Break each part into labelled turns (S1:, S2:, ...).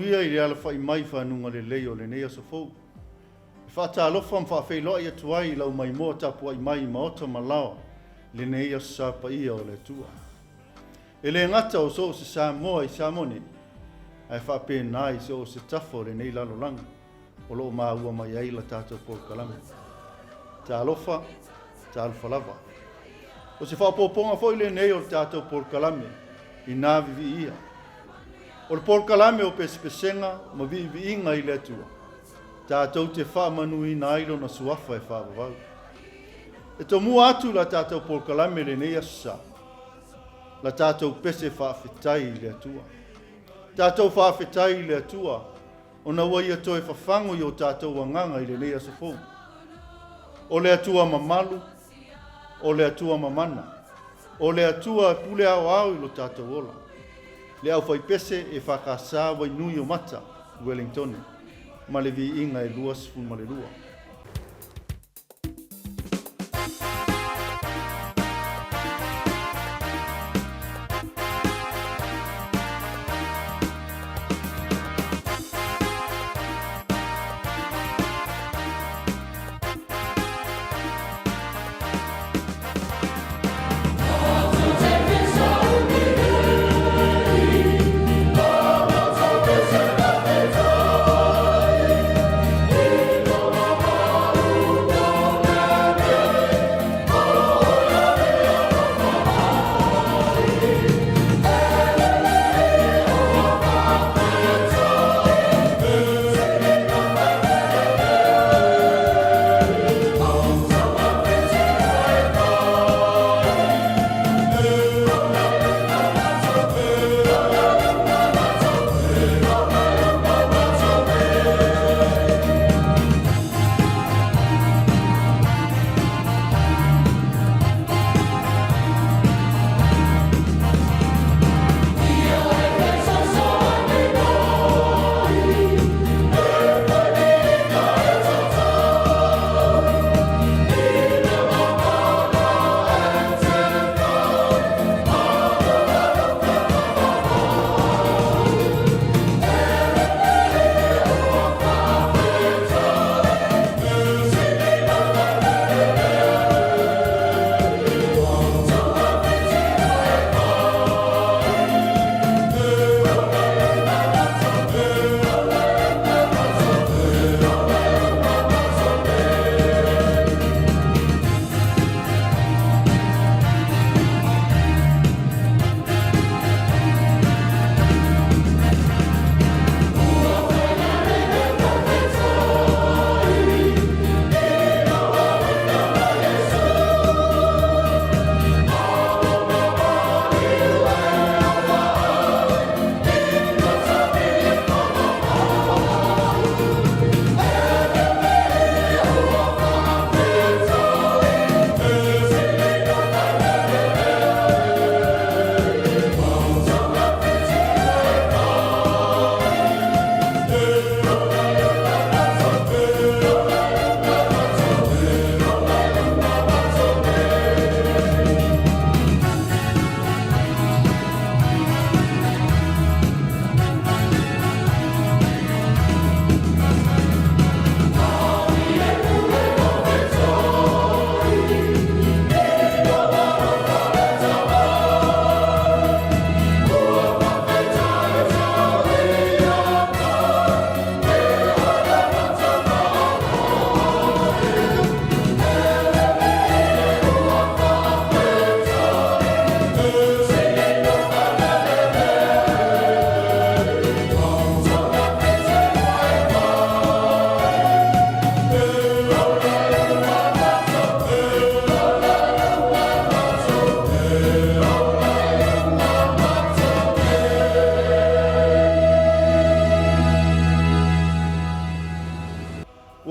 S1: manuia i le alafai mai i fanuga lelei o lenei aso fou. E faatalofa ma faafeiloai atu ai i lau maimoa tapuai mai i maota ma laoa i lenei Aso Sa paia o le Atua. E le gata o so o se Samoa i Samoa nei, ae faapena i so o se tafa o lenei lalolagi o lo o maua mai ai la tatou polokalame. Talofa, talofa lava. O se faaopoopoga foi lenei o le tatou polokalame inā viviia. O le polokalame o pesepesega ma viiviiga i le Atua, tatou te faamanuina ai Lona Suafa e faavavau. E tomua atu la tatou polokalame i lenei Aso Sa, la tatou pese faafetai i le Atua. Tatou faafetai i le Atua ona ua Ia toe fafago i o tatou agaga i lenei aso fou. O le Atua mamalu, o le Atua mamana, o le Atua e pule aoao i lo tatou ola. Le aufaipese EFKS Wainui o Mata, Uelintone, ma le viiga e 22.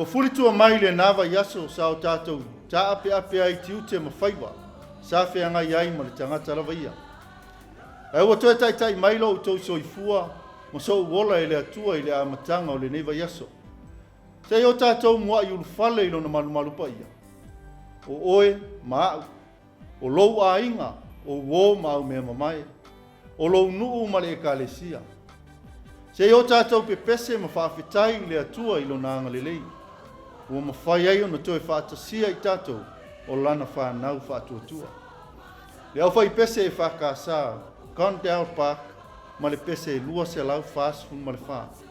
S1: Ua fulitua mai lena vaiaso sa o tatou taapeape ai tiute ma faiva sa feagai ai ma le tagata lava ia. Ae ua toe taitai mai lo outou soifua ma sou ola e le Atua i le amataga o lenei vaiaso. Se i o tatou muai ulufale i lona malumalu paia. O oe ma a'u, o lou aiga, o uo ma au mea mamae, o lou nuu ma le Ekalesia. Se i o tatou pepese ma faafetai i le Atua i Lona agalelei, ua mafai ai ona toe faatasia i tatou o Lana fanau faatuatua. Le aufaipese EFKS, Condell Park ma le pese 244.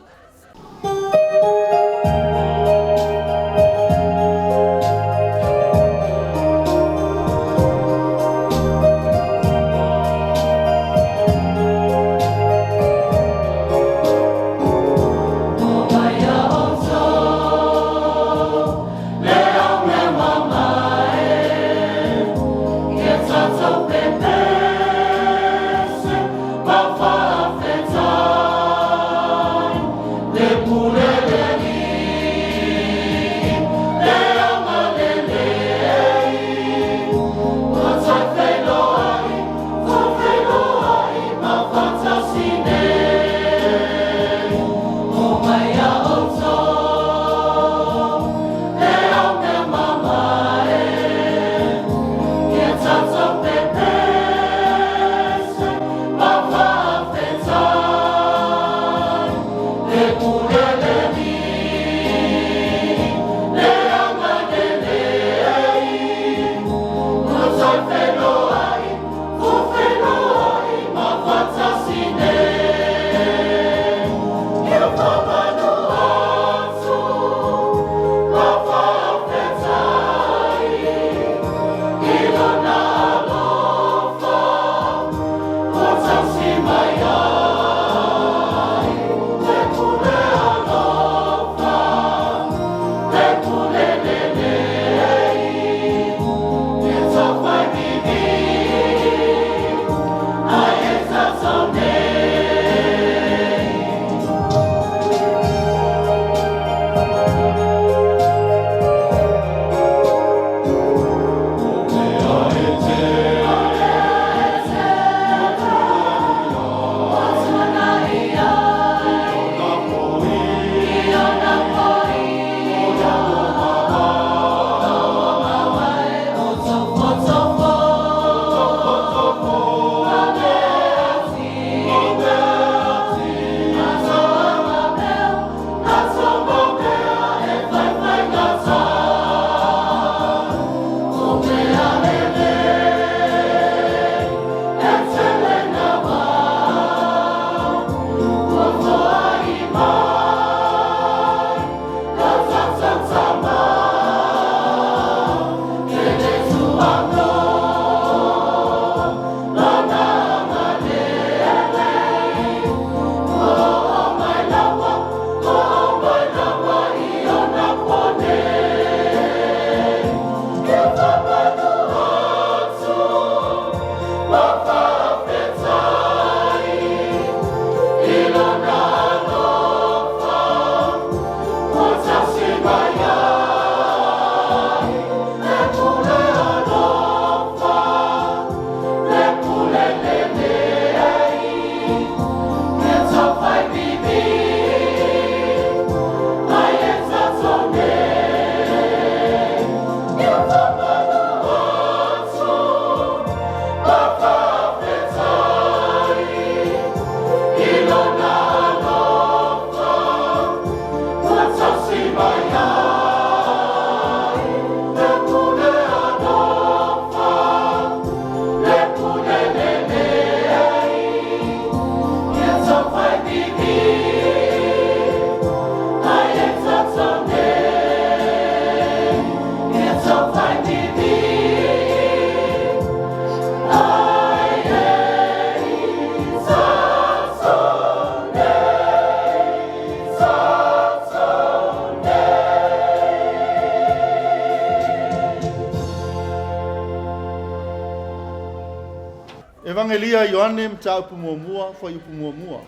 S1: Evagelia a Ioane, Mataupu muamua, Fuaiupu muamua.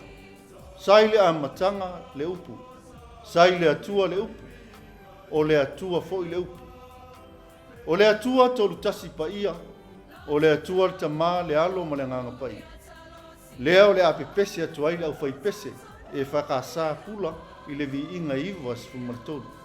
S1: Sa i le amataga le Upu, sa i le Atua le Upu, o le Atua foi le Upu. O le Atua Tolutasi Paia, o le Atua le Tama, le Alo ma le Agaga Paia. Lea o le a pepese atu ai le aufaipese EFKS Pula i le viiga 93.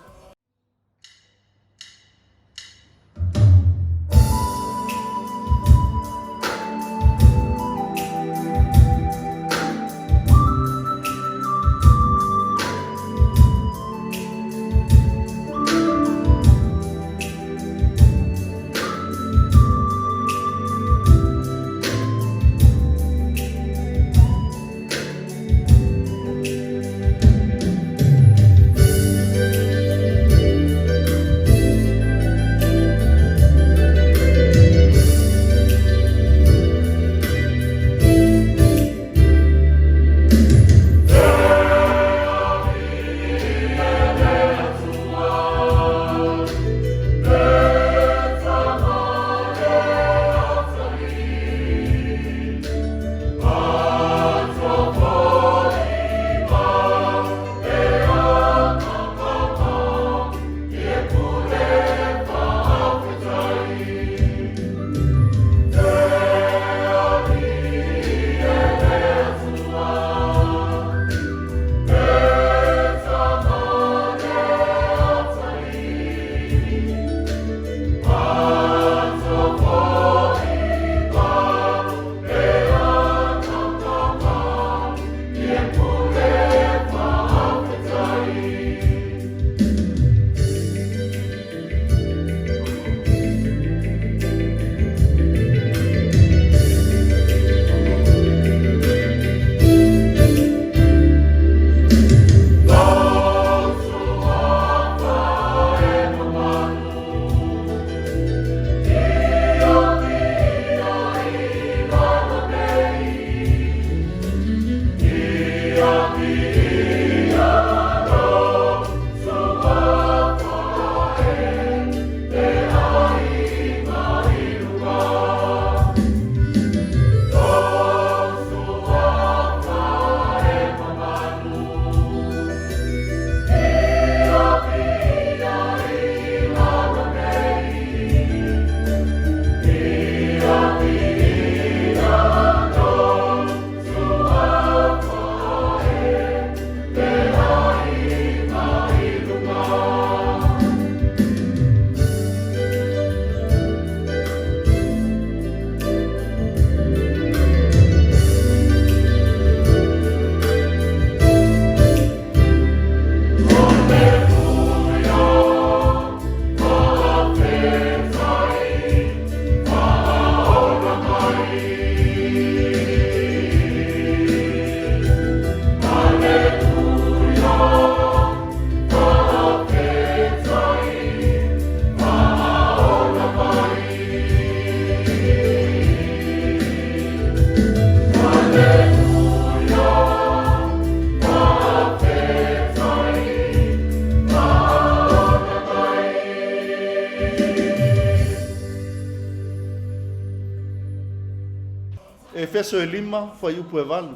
S1: Efeso e 5, fuaiupu e 8.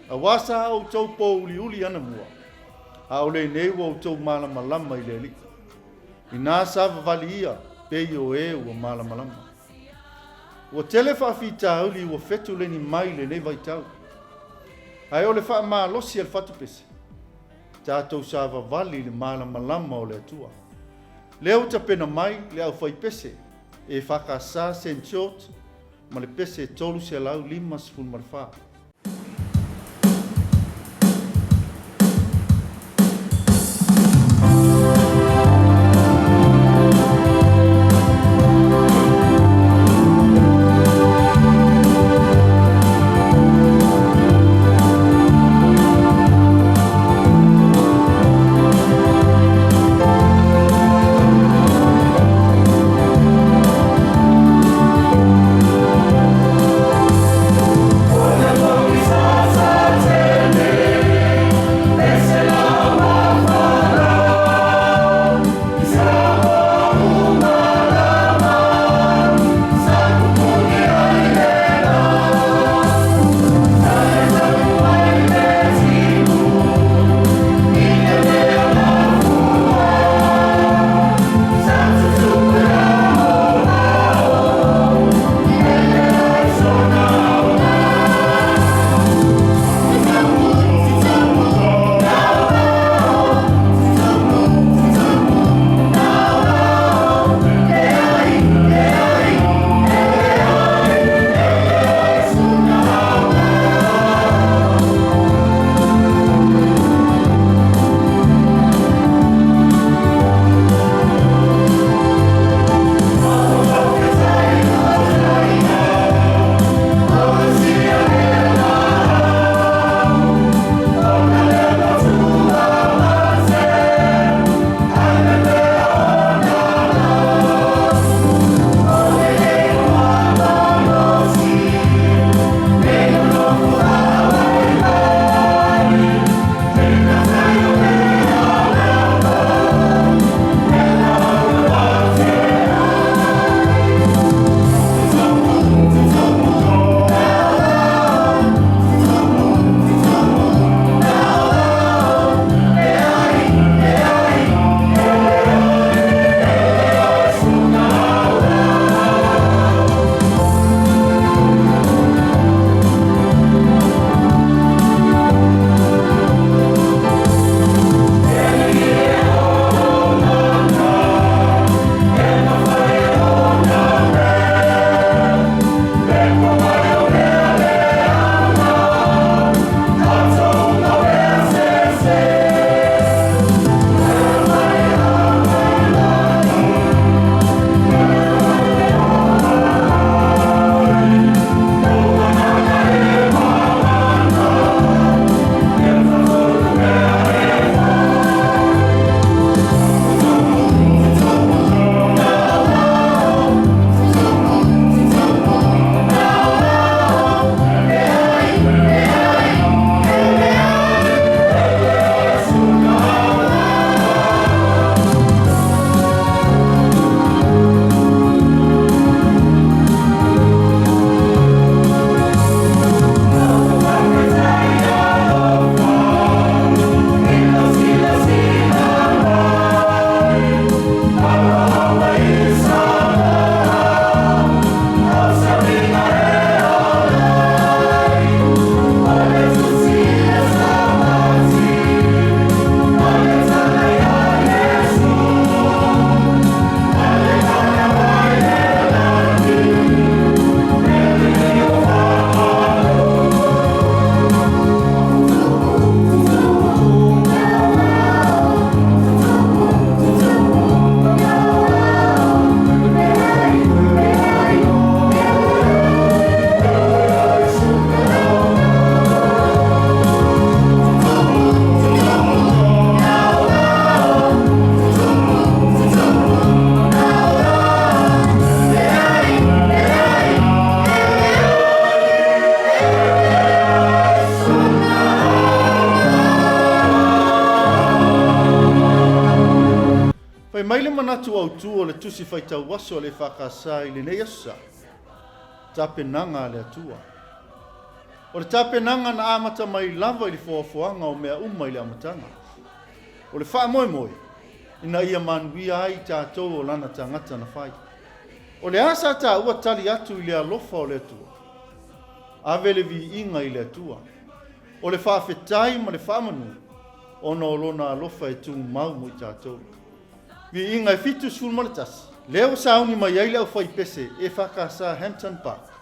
S1: Auā sa outou pōuliuli anamua, a o lenei ua outou malamalama i le Alii. Inā savavali ia, pei o e ua malamalama. Ua tele faafitauli ua fetuleni mai i lenei vaitau. Ae o le faamalosi a le fatupese, tatou savavali i le malamalama o le Atua. Lea ua tapena mai le aufaipese EFKS Saint George ma le pese 354. Fai mai le manatu autu o le Tusi Faitau Aso a le EFKS i lenei aso sa, Tapenaga a le Atua. O le tapenaga na amata mai lava i le foafoaga o mea uma i le amataga. O le faamoemoe, ina ia manuia ai i tatou o Lana tagata na fai. O le a sa taua tali atu i le alofa o le Atua? Ave le viiga i le Atua. O le faafetai ma le faamanu ona o Lona alofa e tumau mo i tatou. Viiga e 71, lea ua sauni mai ai le aufaipese EFKS Hampton Park.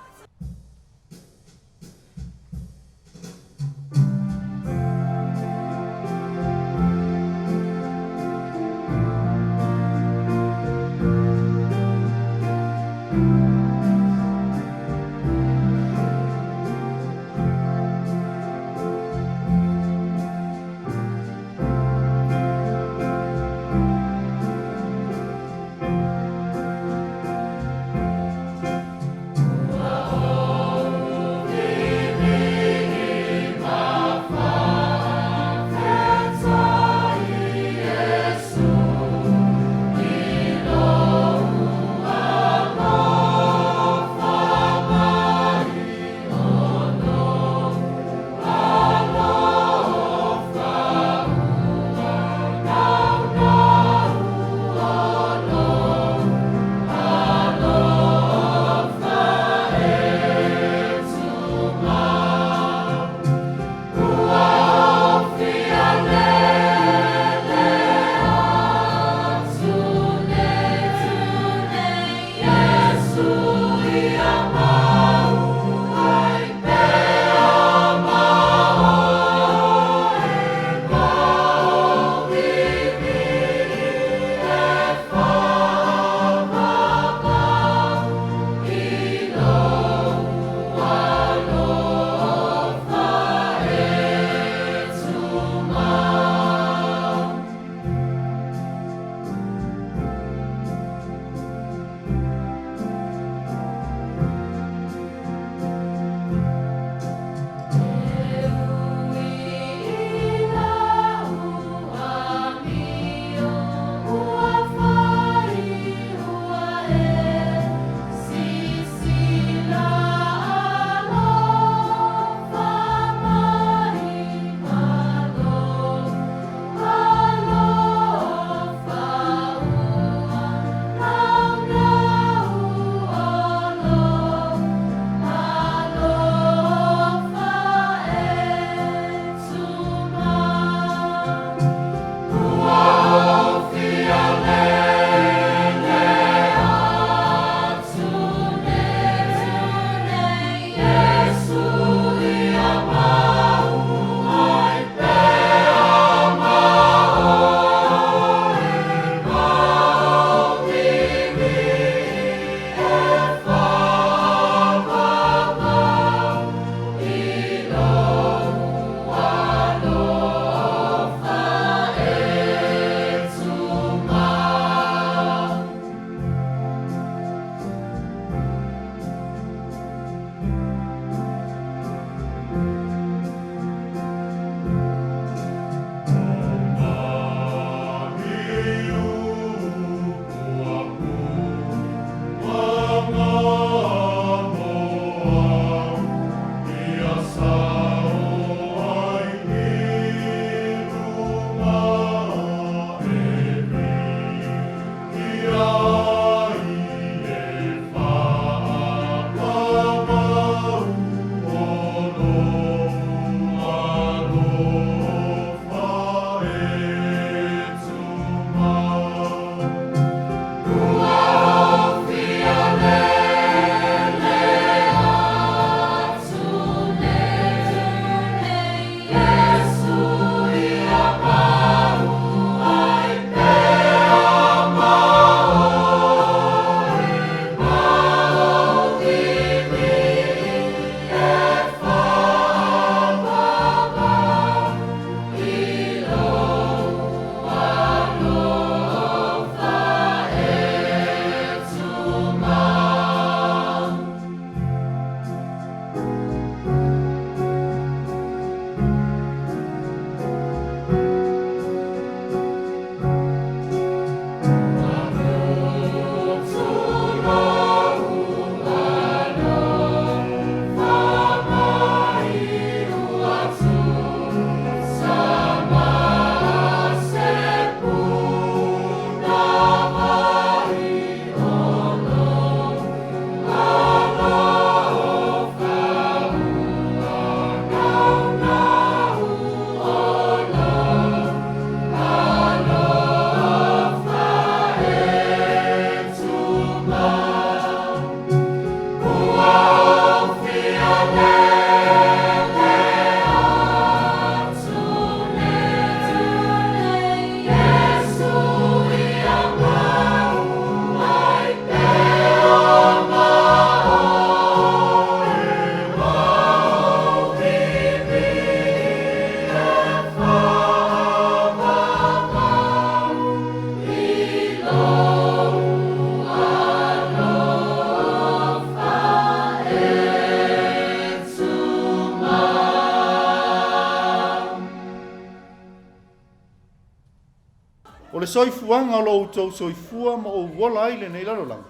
S1: O le soifuaga o lo outou soifua ma ou ola ai lenei lalolagi,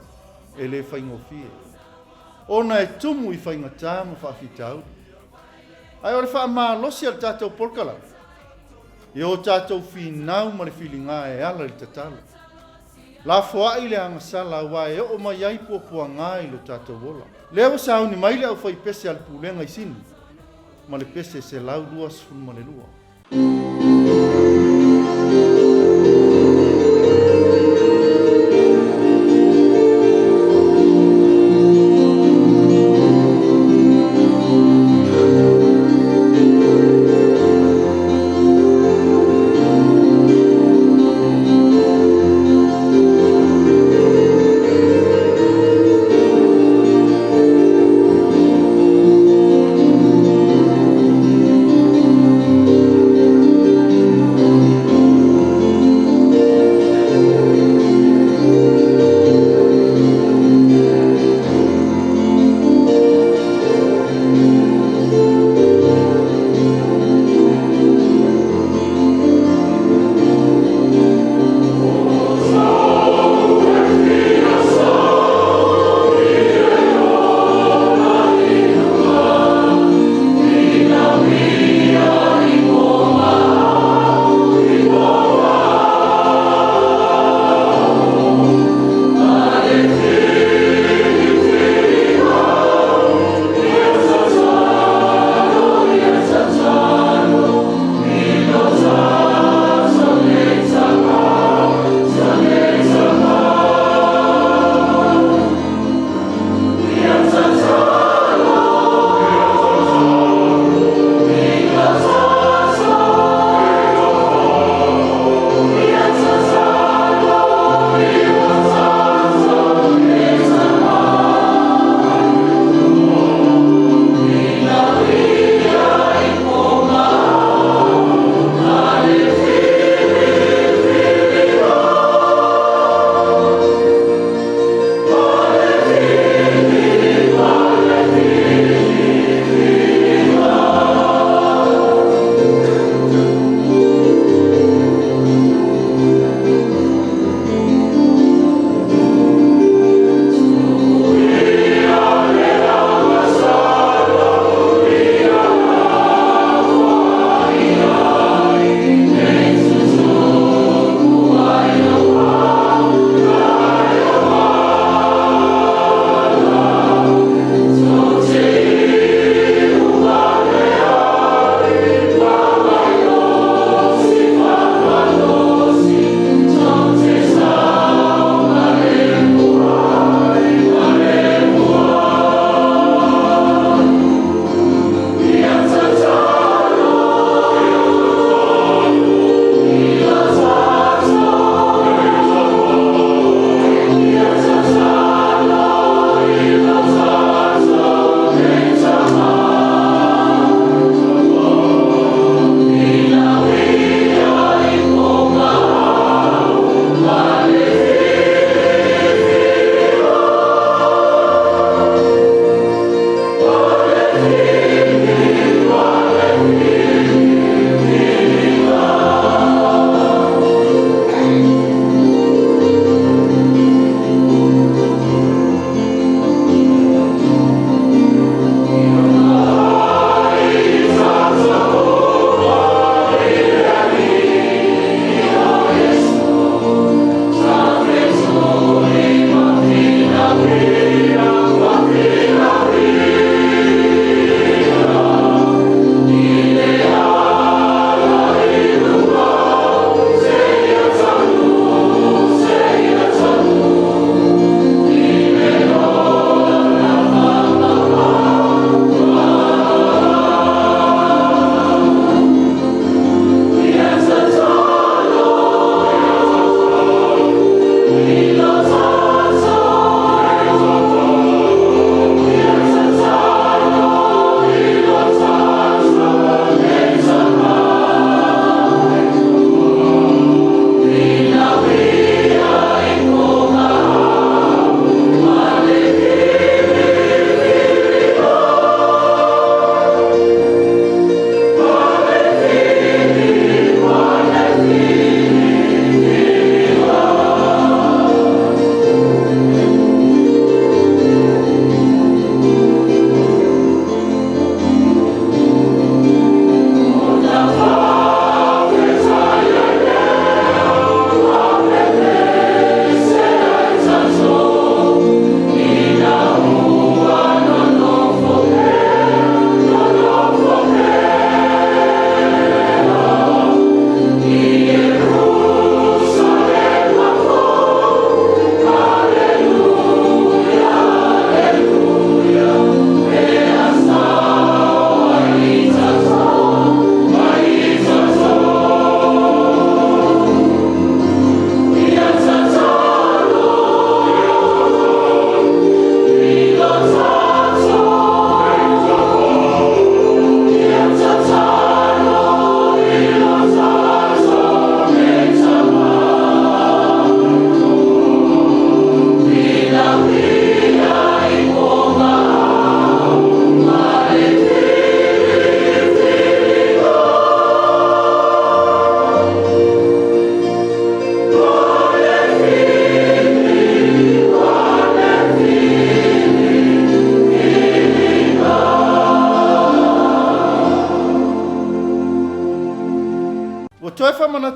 S1: e le faigofie, ona e tumu i faigata ma faafitauli. Ae o le faamalosi a le tatou polokalame, ia o tatou finau ma le filiga e ala i le tatalo. Lafoai le agasala aua e oo mai ai puapuaga i lo tatou ola. Lea ua sauni mai le aufaipese a le Pulega i Sini ma le pese 122.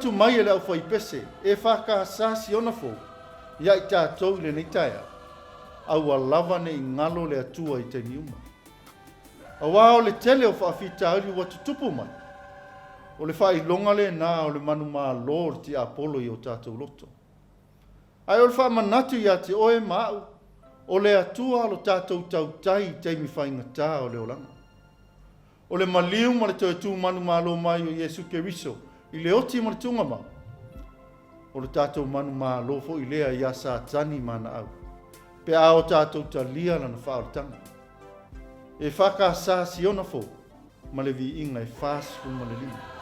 S1: faamanatu mai e le aufaipese EFKS Siona Fou ia i tatou i lenei taeao, aua lava ne i galo le Atua i taimi uma. Aua o le tele o faafitauli ua tutupu mai, o le faailoga lena o le manumalo o le tiapolo i o tatou loto. Ae o le faamanatu ia te oe ma a'u, o le Atua lo tatou tautai i taimi faigata o le olaga. O le maliu ma le toe tu manumalo mai o Iesu Keriso i le oti ma le tugamau, o le tatou manumalo foi lea ia Satani ma ana au, pe a o tatou talia lana faaolataga. EFKS Siona Fou ma le Viiga e 45.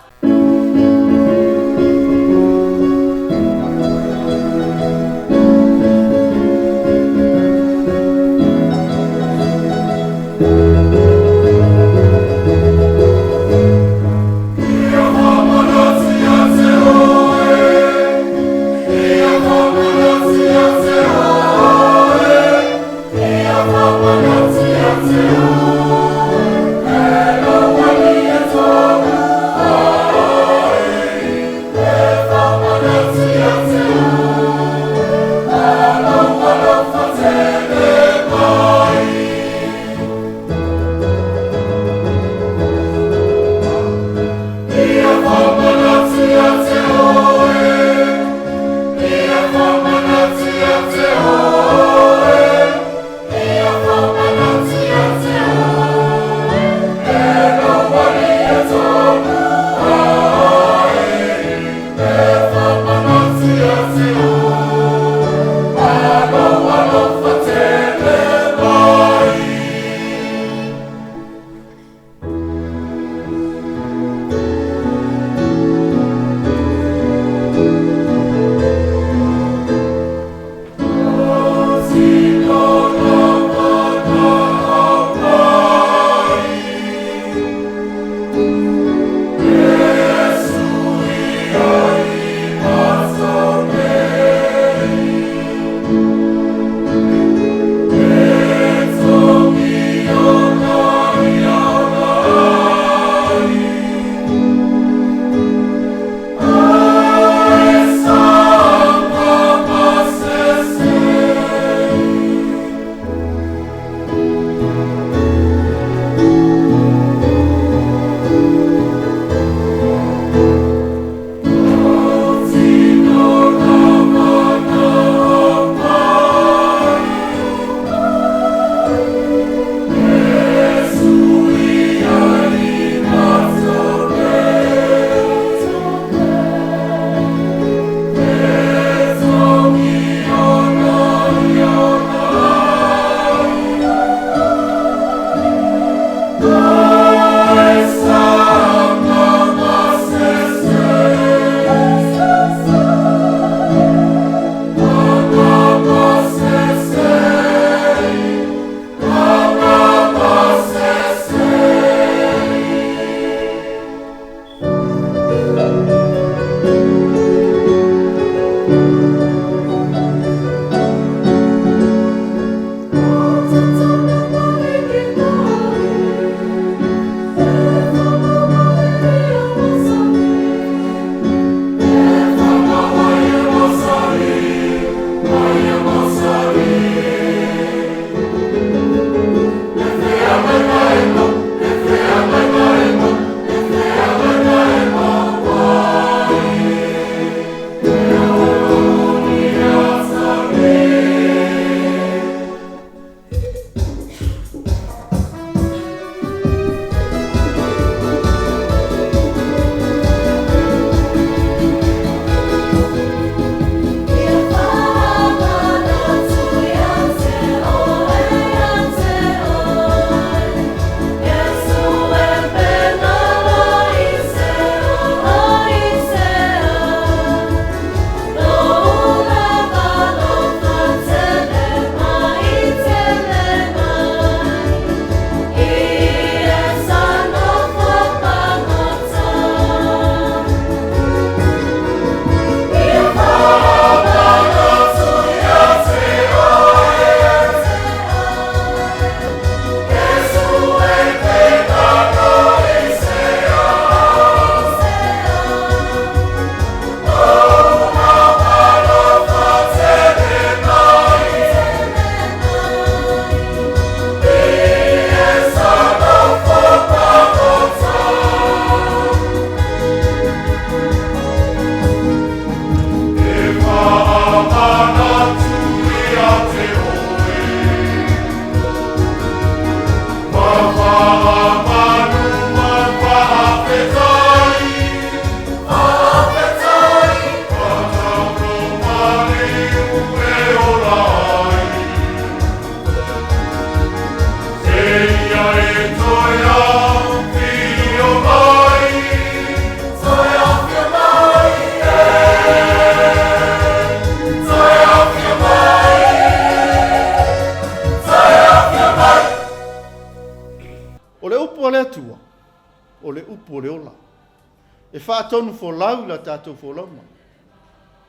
S1: E faatonufolau i la tatou folauga.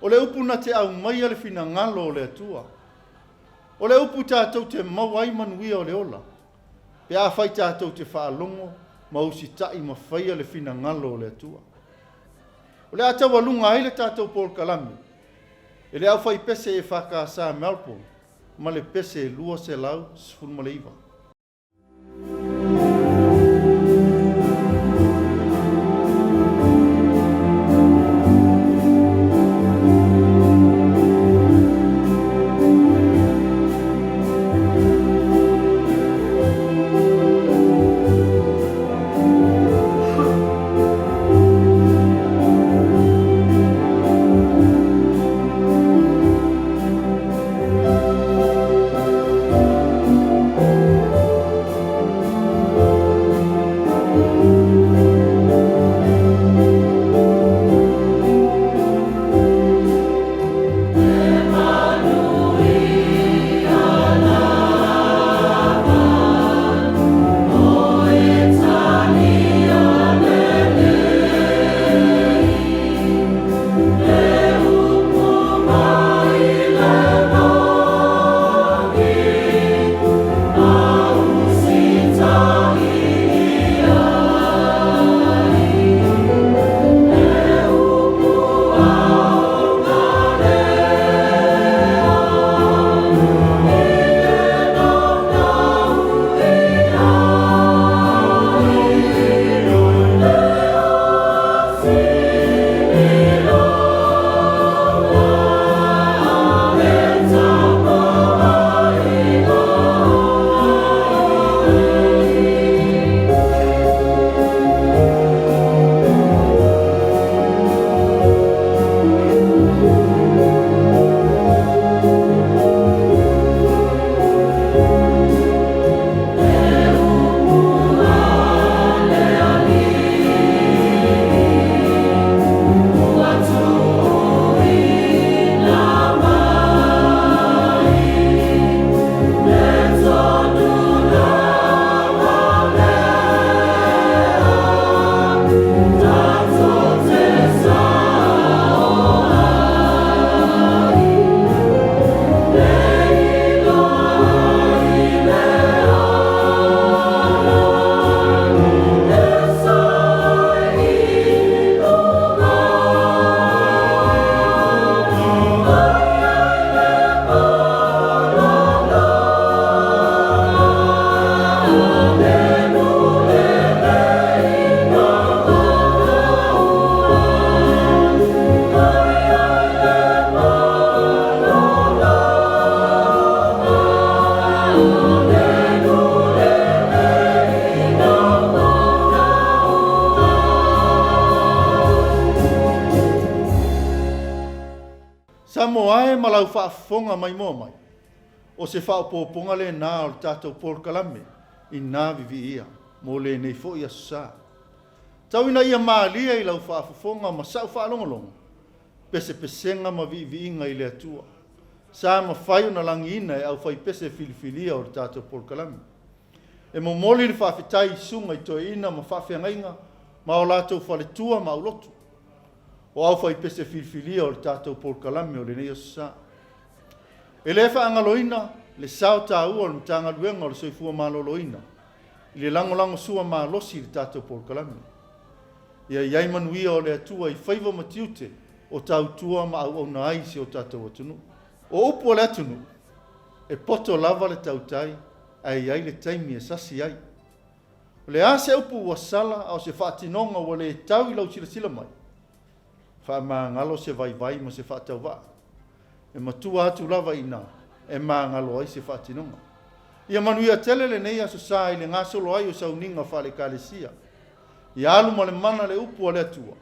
S1: O le upu na te aumaia le finagalo o le Atua. O le upu tatou te maua ai manuia o le ola, pe afai tatou te faalogo ma usitai ma faia le finagalo o le Atua. O le a taualuga ai le tatou polokalame e le aufaipese EFKS Melbourne ma le pese 219. Samoa e ma lau faafofoga maimoa mai, o se faaopoopoga lenā o le tatou polokalame inā viviia mo lenei foi aso sa. Tau ina ia malie i lau faafofoga ma sa'u faalogologo, pesepesega ma viiviiga i le Atua sa mafai ona lagiina e aufaipese filifilia o le tatou polokalame. E momoli le faafetai i susuga i toeaiina ma faafeagaiga ma o latou faletua ma aulotu o aufaipese filifilia o le tatou polokalame o lenei aso sa. E le faagaloina le sao taua o le Matagaluega o le Soifua Maloloina i le lagolagosua malosi i le tatou polokalame. Ia i ai manuia o le Atua i faiva ma tiute o tautua ma auauna ai si o tatou atunuu. O upu a le atunuu, e poto lava le tautai ae i ai le taimi e sasi ai. O le a se upu ua sala a o se faatinoga ua le tau i lau silasila mai, faamagalo se vaivai ma se faatauvaa. E matua atu lava i ina e magalo ai se faatinoga. Ia manuia tele lenei aso sa i le gasolo ai o sauniga faale-Ekalesia. Ia alu ma le mana le upu a le Atua,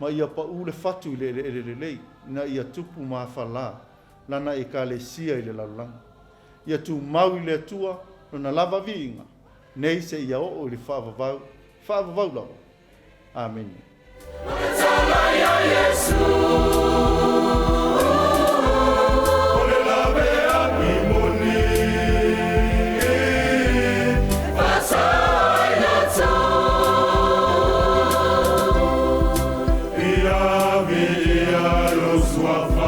S1: ma ia pau le fatu i le eleele lelei, ina ia tupu ma afalā lana Ekalesia i le lalolagi. Ia tumau i le Atua lona lava viiga, nei seia oo i le faavavau, faavavau lava. Amene.
S2: Lou Suafa.